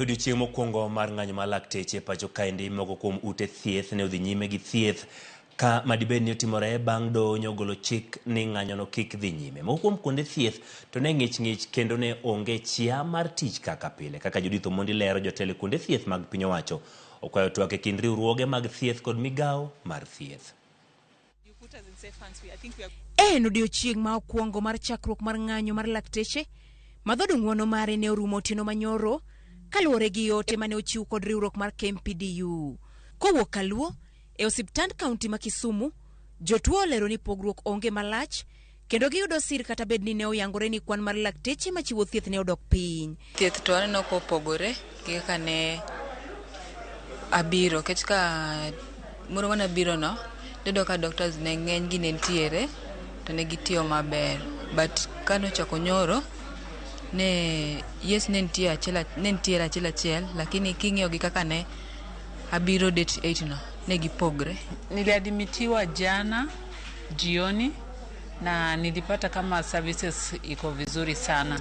Odiochieng' mokwongo mar ng'anyo mar lakteche e pacho kaendi, moko kuom ute thieth ne odhi nyime gi thieth ka madibed ni otimore bang' doho nyogolo chik ni ng'anyono kik dhi nyime. Moko kuom kuonde thieth to ne ng'ich ng'ich kendo ne onge chia mar tich kaka pile. Kaka Judith Omondi lero, jotelo e kuonde thieth mag piny owacho okwayo twak e kind riwruoge mag thieth kod migawo mar thieth. En odiochieng' ma okwongo mar chakruok mar ng'anyo mar lakteche ma dhood ng'uono mare ne orumo otieno manyoro kaluwore gi ote mane ochiw kod riwruok mar KMPDU. Kowuok Kaluo e osiptand kaunti ma Kisumu, jotuo olero ni pogruok onge malach kendo giyudo sir kata bed ni ne oyangore ni kwan mar lakteche machiwo thieth ne odok piny. Thieth to aneno kopogore gi kaka ne abiro nikech ka moro mane abiro no niyudo ka doctors ne ng'eny gi ne nitiere to ne gitiyo maber. But kanochako nyoro ne yes ne nitie achiel ne nitiere achiel achiel lakini king'iyo gi kaka ne abiro date 8 no ne gipogre. Niliadmitiwa jana jioni na nilipata kama services iko vizuri sana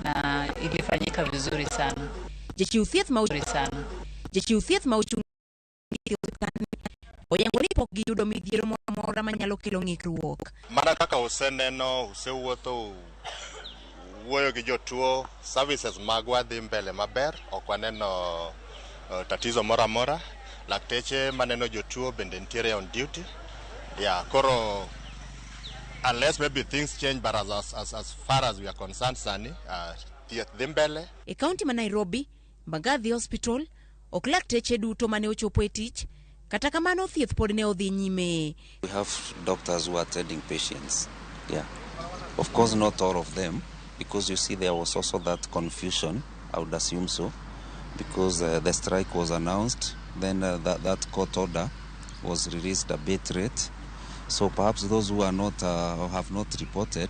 na ilifanyika vizuri sana. Jachiw thieth ma sana. Jachiw thieth ma ochung' oyango ni pok giyudo midhiero moro amora manyalo kelo ng'ikruok. Mana kaka useneno, usewuotho, wuoyo gi jotuo, services magwa dhi mbele maber, ok waneno tatizo moro amora. Lakteche maneno jotuo bende nitiere on duty. Yeah, koro unless maybe things change, but as far as we are concerned sani, thieth dhi mbele. E kaunti ma Nairobi, Mbagathi Hospital, ok lakteche duto mane ochopo e tich, kata kamano thieth pod ne odhi nyime. We have doctors who are attending patients. Yeah. Of course, not all of them, because you see there was also that confusion, I would assume so, because the strike was announced, then that court order was released a bit late. So perhaps those who are not or have not reported,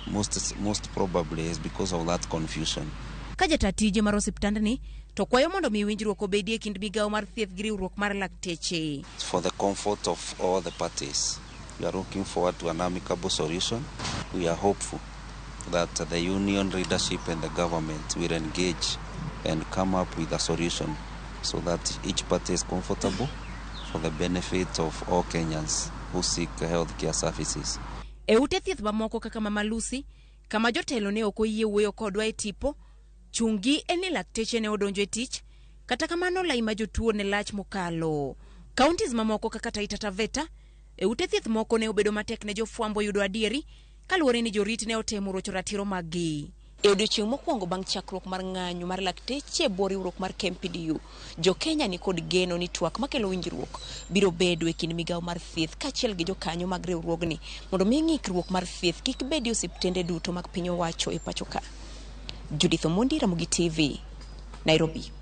most probably is because of that confusion. Ka jata tije mar osiptandni to kwayo mondo mi winjruok obedie e kind migawo mar thieth gi riwruok mar lakteche. For the comfort of all the parties, we are looking forward to an amicable solution. We are hopeful that the union leadership and the government will engage and come up with a solution so that each party is comfortable for the benefit of all Kenyans who seek healthcare services. E ute thieth mamoko kaka Mama Lucy, kama jotelo ne ok oyie wuoyo kodwa e tipo, chunggi en ni lakteche ne odonjo e tich, kata kamano lai ma jotuo ne lach mokalo. Counties mamoko kaka Taita Taveta, e ute thieth moko ne obedo matek ne jofwambo yudo adieri kaluwore ni jorit ne otemo rocho ratiro maggi. E odiochieng' mokwongo bang' chakruok mar ng'anyo mar lakteche e bwo riwruok mar KMPDU, jo-Kenya ni kod geno ni twak makelo winjruok biro bedo e kind migawo mar thieth kaachiel gi jokanyo mag riwruogni mondo mi ng'ikruok mar thieth kik bedi e osiptende duto mag piny owacho e pacho ka. Judith Omondi, Ramogi TV, Nairobi.